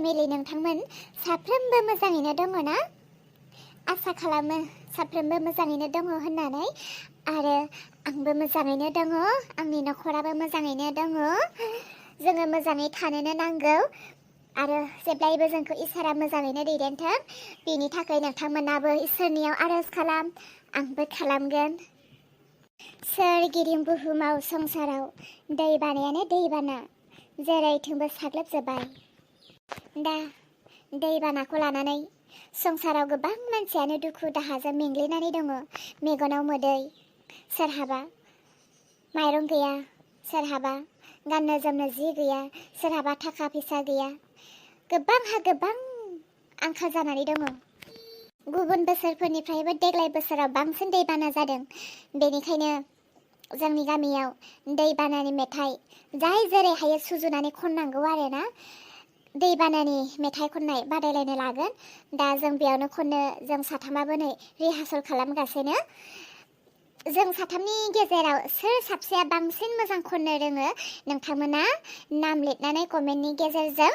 Family नोंथांमोन साफ्रोमबो मोजाङैनो दङ ना? आसा खालामो साफ्रोमबो मोजाङैनो दङ होननानै आरो आंबो मोजाङैनो दङ, आंनि नखराबो मोजाङैनो दङ। जोङो मोजाङै थानोनो नांगौ आरो जेब्लायबो जोंखौ इसोरा मोजाङैनो दैदेनथों। बेनि थाखाय नोंथांमोनाबो इसोरनियाव आरज खालाम, आंबो खालामगोन। सोरगिदिं बुहुमाव संसाराव दै बानायानो दैबाना जेरैथिंबो साग्लोबजोब्बाय। दा दैबानाखौ लानानै संसाराव गोबां मानसियानो दुखु दाहाजों मेंग्लिनानै दङ। मेगनाव मोदै, सोरहाबा माइरं गैया, सोरहाबा गाननो जोमनो जि गैया, सोरहाबा थाखा फैसा गैया। गोबांहा गोबां आंखाल जानानै दङ। गुबुन बोसोरफोरनिफ्रायबो देग्लाय बोसोराव बांसिन दैबाना जादों। बेनिखायनो जोंनि गामियाव दैबानानि मेथाइ जाय जेरै हायो सुजुनानै खननांगौ आरोना। दैबानानि मेथाइ खननाय बादायलायनो लागोन। दा जों बेयावनो खननो जों साथामाबो नै रिहार्सेल खालामगासिनो। जों साथामनि गेजेराव सोर साबसेया बांसिन मोजां खननो रोङो नोंथांमोना नाम लिरनानै कमेन्टनि गेजेरजों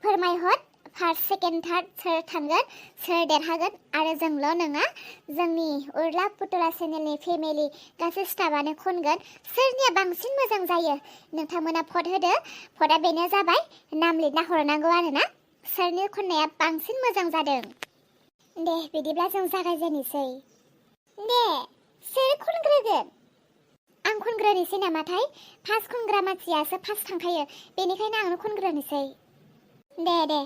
फोरमायहर। फार्स्ट, सेकेन्ड, थार्ड सोर थांगोन, सोर देरहागोन। आरो जोंल' नङा, जोंनि उर्ला फुथुला चेनेलनि फेमिलि गासै स्टाफानो खनगोन। सोरनिया बांसिन मोजां जायो नोंथांमोना भट होदो। भटआ बेनो जाबाय, नाम लिरना हरनांगौ आरोना सोरनि खननाया बांसिन मोजां जादों। दे बिदिब्ला जों जागायजेननोसै। दे सोर खनग्रोगोन? आं खनग्रोनोसै नामाथाय? फार्स्ट खनग्रा मानसियासो फार्स्ट थांखायो, बेनिखायनो आंनो खनग्रोनोसै। दे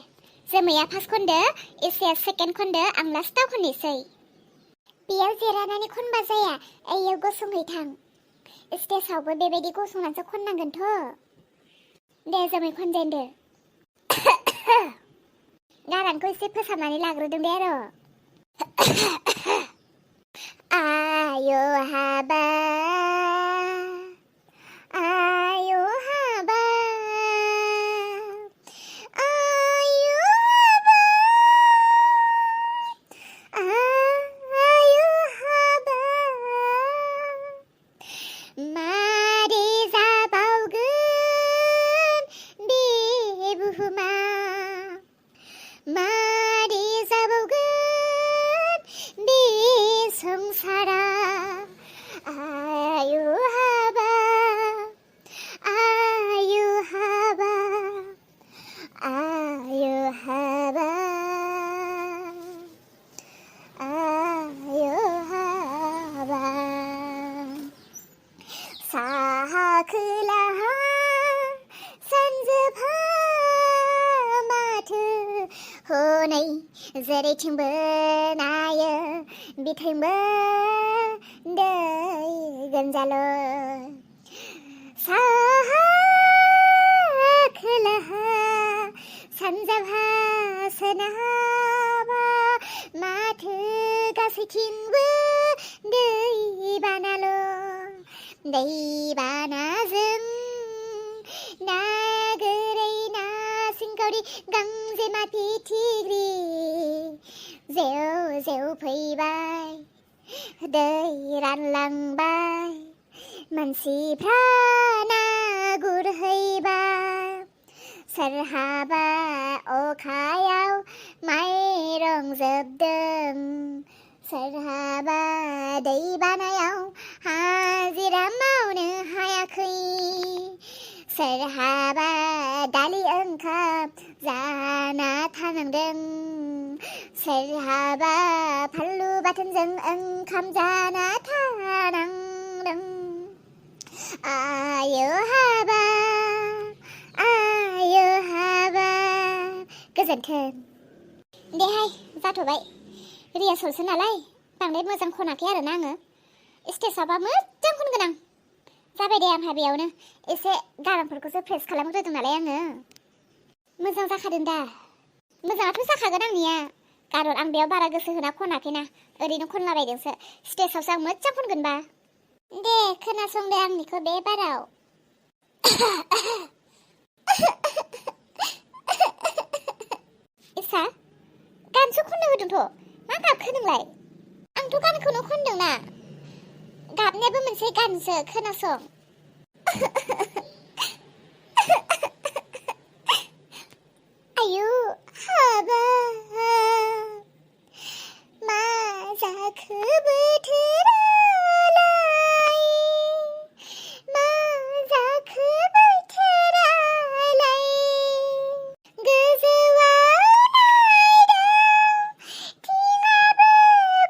जोमैया फार्स्ट खनदो, एसेया सेकेन्ड खनदो, आं लास्टाव खननोसै। बेयाव जिरायनानै खनबा जाया, ओइयाव गसंहैथां। स्टेजआवबो बेबायदि गसंनानैसो खननांगोनथ'। दे जोमै खनजेनदो। गारांखौ एसे फोसाबनानै लाग्रोदों दे आरो। आयु हाबा आयु हाबा आयु हाबा आयु हाबा मारै जाबावगोन बे बुहुमा, मारै जाबावगोन बे संसारा। आयु हाबा आयु हाबा आयु हाबा आयु हाबा। साहा खोलाहा सानजोहा माथो हनै जेरैथिंबो नायो बिथिंबो दै गोनजाल'। साहा खोलाहा सानजाहा सोनाबहा माथो गासैथिंबो दै बानाल'। दै बानाजों ना गोरै ना सिंखावरि गांजेमा फिथिख्रि जेव जेव फैबाय, दै रानलांबाय, मानसिफ्रा ना गुरहैबाय। सोरहाबा अखायाव माइरं जोबदों, सोरहाबा दै बानायाव हाजिरा मावनो हायाखै, सोरहाबा दालि ओंखाम जाना थानांदों, सोरहाबा फानलु बाथोनजों ओंखाम जाना थानांदों। आयु हाबा आयु हाबा। गोजोन्थों। देहाय जाथ'बाय, रिहार्सेलसो नालाय बांद्राय मोजां खनाखै आरोना आङो। स्टेजआवबा मोजां खनगोन आं। जाबाय दे आंहा बेयावनो एसे गारांफोरखौसो फ्रेस खालामग्रोदों नालाय आङो। मोजां जाखादों दा? मोजाङाथ' जाखागोन आंनिया, खारन आं बेयाव बारा गोसो होना खनाखैना, ओरैनो खनलाबायदोंसो। स्टेजआवसो आं मोजां खनगोनबा। दे खोनासं दे आंनिखौ बे बाराव। इसा गानसो खननो होदोंथ', मा गाबखो नोंलाय? आंथ' गानखौनो खनदोंना। गाबनायाबो मोनसे गानसो, खोनासं। आयु हाबाब मा जाखो बोथोरालाय मा जाखो बोथोरालाय गोजौआव नायदां थिङाबो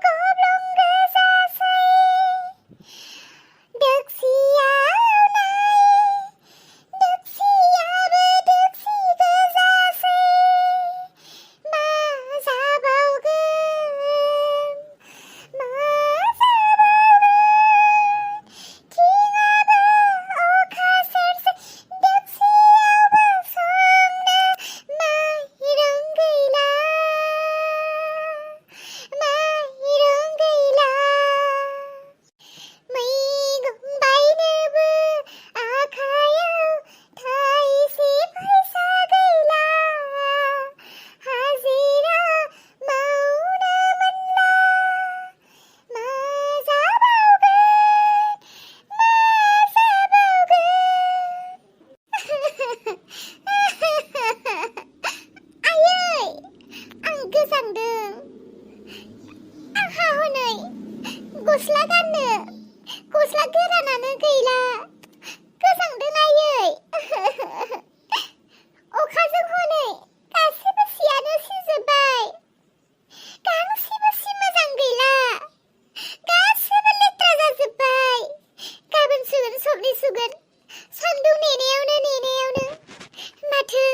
गब्लं गोजासै दोकसियाव नाय दोकसियाबो दोकसि गोजासै मा जाबावगोन मा जाबावगोन थिङाबो अखा सेरसै दोकसियावबो संनो माइरं गैला माइरं गैला मैगं बायनोबो आखायाव थाइसे फैसा गैला हाजिरा मावनो मोनला मा जाबावगोन मा जाबावगोन आयै आं गोजांदों आंहा हनै गस्ला गाननो गस्ला गोरानानो गैला गोजांदों आयै अखाजों हनै गासिबो सियानो सिजोब्बाय गांसेबो सि मोजां गैला गासिबो लेथ्रा जाजोब्बाय गाबोन सुगोन सबनि सुगोन सान्दुं नेनायावनो माथो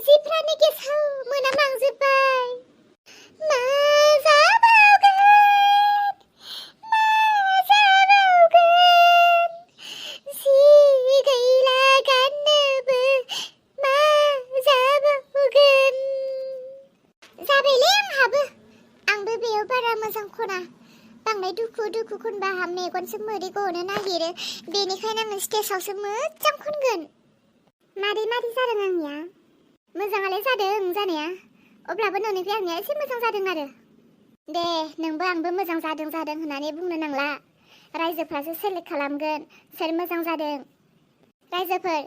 जिफ्रानो गेसाव मोनामलांजोब्बाय मा जाबावगोन मा जाबावगोन जि गैला गाननोबो मा जाबावगोन जाबायलै आंबो बेयाव बारा मोजां खना बांद्राय दुखु खनबा मेगनसो मोदै गनो नागिरो बेनिखायनो आङो स्टेजावसो मोजां खनगोन मारै जादों आंनिया मोजाङालाय जादों जानाया अब्लाबो नोंनिफ्राय आंनिया एसे मोजां जादों आरो दे नोंबो आंबो मोजां जादों होननानै बुंनो नांला रायजोफ्रासो सेलेक्ट खालामगोन सोर मोजां जादों रायजोफोर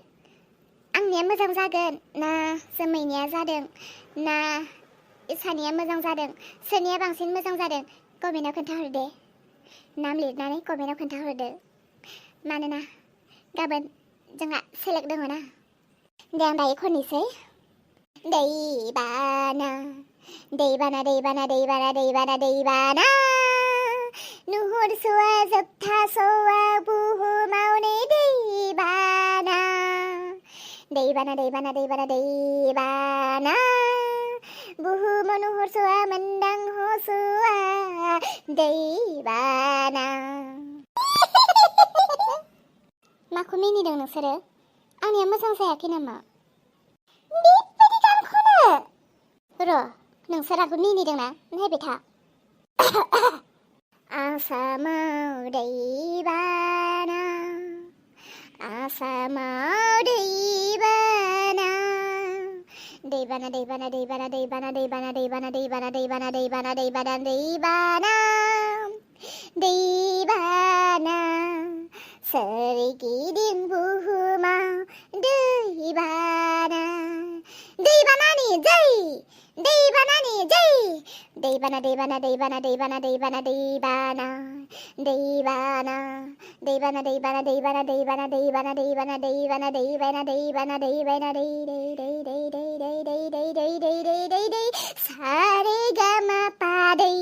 आंनिया मोजां जागोन ना जोमैनिया जादों ना इसानिया मोजां जादों सोरनिया बांसिन मोजां जादों कमेन्टआव खोन्थाहर दे नाम लिरनानै कमेन्टआव खोन्थाहरदो मानोना गाबोन जोंहा सेलेक्ट दङ ना दे आं दायो खननोसै दैबाना दैबाना दैबाना दैबाना दैबाना दैबाना नुहुरस'वा जोबथास'वा बुहुमावनो दैबाना दैबाना दैबाना दैबाना दैबाना बुहुमाव नुहुरस'वा मोनदांहस'वा दैबाना माखौ मिनिदों नोंसोरो आंनिया मोजां जायाखै नामा बेबायदि गान खनो र' नोंसोर आंखौ मिनिदोंना नायबाय था आसामाव दैबाना आसामाव दैबाना दैबाना दैबाना दैबाना दैबाना दैबाना दैबाना दैबाना दैबाना दैबाना दैबाना दैबाना दैबाना सोरगिदिं बुहुमाव दैबाना दैबानानि जै दैबानानि जै दैबाना दैबाना दैबाना दैबाना दैबाना दैबाना दैबाना दैबाना दैबाना दैबाना दैबाना दैबाना दैबाना दैबाना दैबाना दैबाना दैबाना दै दै दै दै दै दै दै दै दै दै दै दै सारे गामा पा दै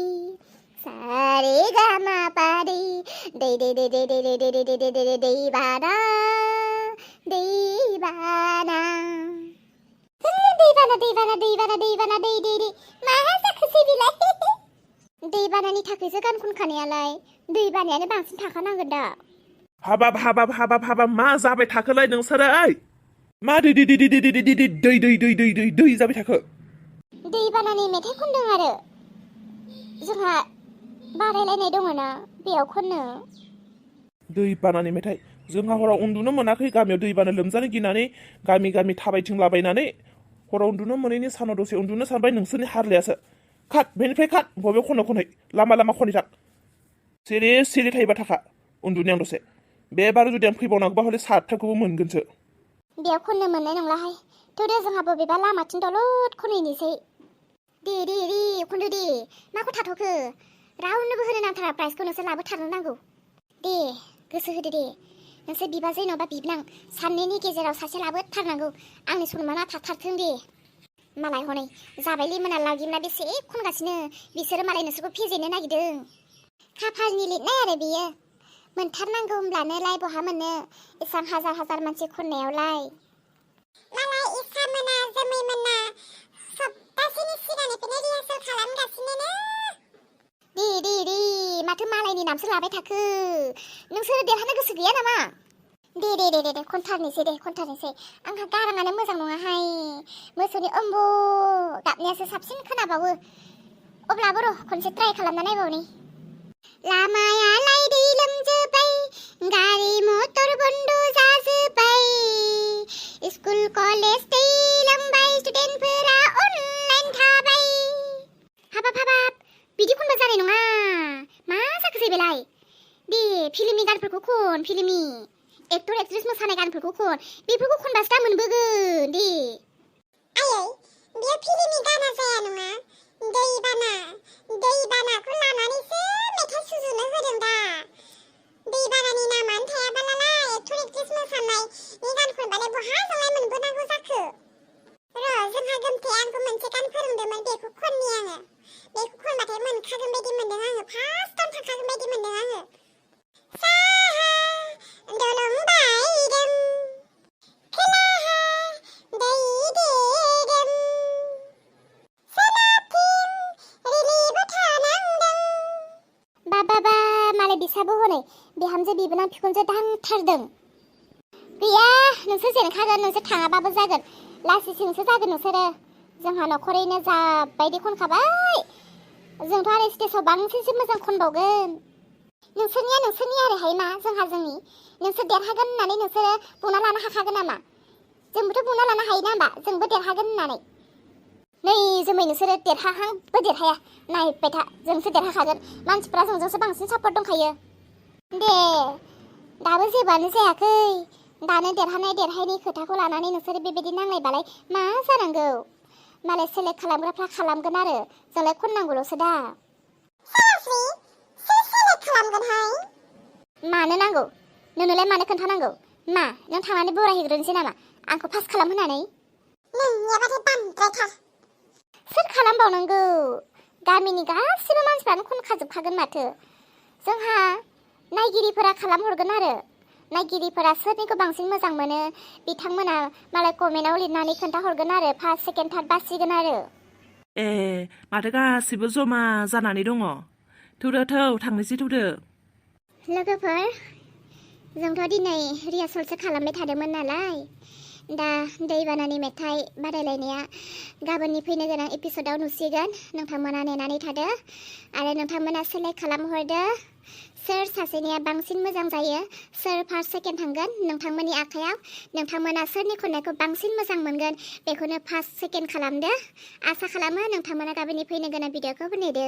सारे गामा पा दै दै दै दै दै दै दै दै दै दै दै दैबाना दैबाना दैबाना दैबाना दैबाना दैबाना दै दै दै मा जाखोसै बिलाय दैबानानि थाखायसो गान खनखानायालाय दैबानायानो बांसिन थाखानांगोन दा हाबाब मा जाबाय थाखोलाय नोंसोरो ओइ मा दै जाबाय थाखो दैबानानि मेथाइ खनदों आरो जोंहा बादायलायनाय दङ ना बेयाव खननो दैबानानि मेथाइ जोंहा हराव उन्दुनो मोनाखै गामियाव दैबाना लोमजानो गिनानै गामि थाबायथिंलाबायनानै हराव उन्दुनो मोनैनि सानाव दसे उन्दुनो सानबाय नोंसोरनि हारलायासो खाट बेनिफ्राय खाट बबेयाव खनै लामा खनै थां सिरि थायोबा थाखा उन्दुनि आं दसे बे बार जुदि आं फैबावनांगौबा हले 7थाखौबो मोनगोनसो बेयाव खननो मोननाय नंलाहाय थौदो जोंहा बबेबा लामाथिं दलद खनहैनोसै दे खनदो दे माखौ थाथ'खो रावनोबो होनो नांथारा प्राइजखौ नोंसोर लाबोथारनो नांगौ दे गोसो होदो दे नोंसोर बिबाजै नङाबा बिबनां सानैनि गेजेराव सासे लाबोथारनांगौ आंनि सनमाना थाथारथों दे मालाय हनै जाबायलै मोना लागिमना बेसे खनगासिनो बिसोरो मालाय नोंसोरखौ फेजेननो नागिरदों खाफालनि लिरनाय आरो बेयो मोनथारनांगौ होमब्लानोलाय बहा मोननो एसां हाजार मानसि खननायावलाय मालाय इसा मोना जोमै मोना सप्तासेनि सिगांनिफ्रायनो रिहार्सेल खालामगासिनो दे माथो मालायनि नामसो लाबाय थाखो नोंसोर देरहानो गोसो गैया नामा दे खनथारनोसै आंहा गाराङानो मोजां नङाहाय मोसौनि अम्बु गाबनायासो साबसिन खोनाबावो अब्लाबो र' खनसे ट्राइ खालामना नायबावनि लामायालाय दै लोमजोब्बाय गारि मटर बन्द जाजोब्बाय स्कुल कलेज दै लोमबाय स्टुडेन्टफोरा अनलाइन थाबाय हाबाब बिदि खनबा जानाय नङा मा जाखोसै बेलाय दे फिल्मनि गानफोरखौ खन फिल्मनि एक्टर एक्ट्रेस मोसानाय गानफोरखौ खन बेफोरखौ खनबासो दा मोनबोगोन दे आयै बेयो फिल्मनि गाना जाया नङा दैबानाखौ लानानैसो मेथाइ सुजुनो होदों दा दैबानानि नामानो थायाबालाय एक्टर एक्ट्रेस मोसानायनि गान खनबालाय बहा जोंलाय मोनबोनांगौ जाखो र' जोंहा गोमथाया आंखौ मोनसे गान फोरोंदोंमोन बेखौ खननि आङो बेखौ खनबाथाय मोनखागोन बायदि मोनदों आङो फार्स्टआवनो थांखागोन बायदि मोनदों आङो साहा दलं बायदों खोलाहा दै देदों सोनाबथिं रिलिबो थानांदों बा मालाय बिसाबो हनै बिहामजो बिबोनां बिखुनजो दांथारदों गैया नोंसोर जेनखागोन नोंसोर थाङाबाबो जागोन लासिंसिंसो जागोन नोंसोरो जोंहा न'खरैनो जाबायदि खनखाबाय जोंथ' आरो स्टेजआव बांसिनसो मोजां खनबावगोन नोंसोरनिया नोंसोरनि आरोहाय मा जोंहा जोंनि नोंसोर देरहागोन होननानै नोंसोरो बुंना लानो हाखागोन नामा जोंबोथ' बुंना लानो हायो ना होमबा जोंबो देरहागोन होननानै नै जोमै नोंसोरो देरहाहांबो देरहाया नायबाय था जोंसो देरहाखागोन मानसिफ्रा जोंजोंसो बांसिन सापर्ट दंखायो दे दाबो जेबोआनो जायाखै दानो देरहायनि खोथाखौ लानानै नोंसोरो बेबायदि नांलायबालाय मा जानांगौ मालाय सेलेक्ट खालामग्राफ्रा खालामगोन आरो जोंलाय खननांगौल'सो दा साफ्रि सोर सेलेक्ट खालामगोनहाय मानो नांगौ नोंनोलाय मानो खोन्थानांगौ मा नों थांनानै बरायहैग्रोनोसै नामा आंखौ पास खालामहोनानै नोंनियाबाथाय बांद्रायथार सोर खालामबावनांगौ गामिनि गासिबो मानसिफ्रानो खनखाजोबखागोन माथो जोंहा नायगिरिफोरा खालामहरगोन आरो नायगिरिफोरा सोरनिखौ बांसिन मोजां मोनो बिथांमोना मालाय कमेन्टआव लिरनानै खोन्थाहरगोन आरो फार्स्ट सेकेन्ड थार्ड बासिगोन आरो ए माथो गासिबो जमा जानानै दङ थौ थांनोसै थौदो लोगोफोर जोंथ' दिनै रिहार्सेलसो खालामबाय थादोंमोन नालाय दा दैबानानि मेथाइ बादायलायनाया गाबोननि फैनो गोनां एपिसोडआव नुसिगोन नोंथांमोना नेनानै थादो आरो नोंथांमोना सेलेक्ट खालामहरदो सोर सासेनिया बांसिन मोजां जायो सोर फार्स्ट सेकेन्ड थांगोन नोंथांमोननि आखायाव नोंथांमोना सोरनि खननायखौ बांसिन मोजां मोनगोन बेखौनो फार्स्ट सेकेन्ड खालामदो आसा खालामो नोंथांमोना गाबोननि फैनो गोनां भिडिअखौ नेदो